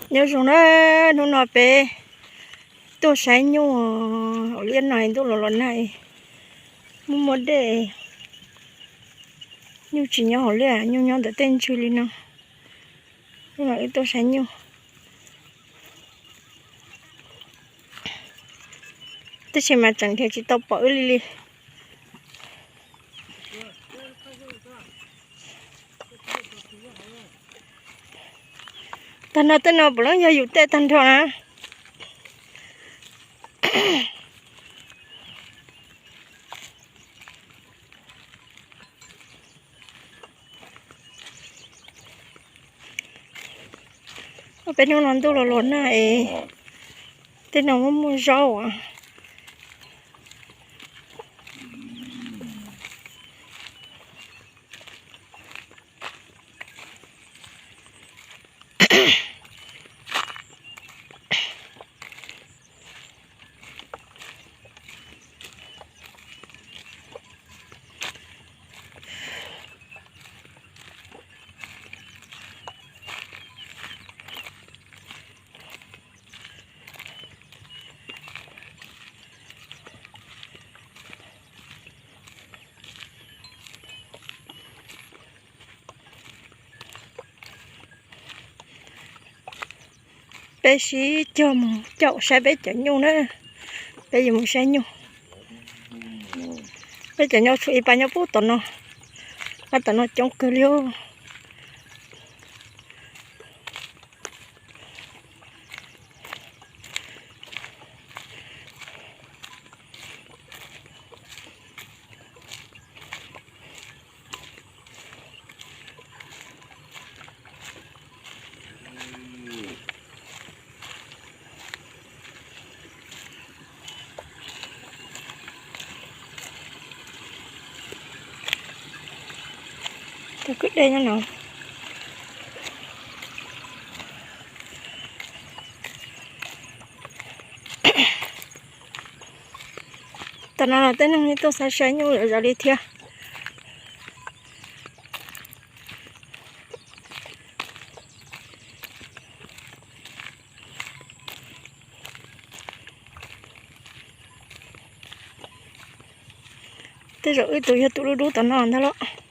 Nyob zoo na, hnub no peb tuaj saib nyuj hauv liaj no, ntuj los los nag, muaj muaj dej, nyuj tsis nyob hauv liaj, nyuj nyob ntawm tej ntswg li no. Hnub no wb tuaj saib nyuj, tab sis mas tseem nrhiav tsis tau pom wb li li. Tag nrho tej no puav leej yog yus tej tag nrho na. Peb hnub no ntuj los los nag es tej no muaj muaj zaub as. Peb sib cog mus caum saib peb cov nyuj na. Peb yuav mus saib nyuj. Peb cov nyuj tshuav ib pab nyob puag tom no. Pab tom no coob kawg li os. Cov kwj dej nyob no. Tam no los tej neeg tuaj saib saib nyuj zom zaws li thiab. Tej zaum wb tus yog tus dub dub tom no ntag los.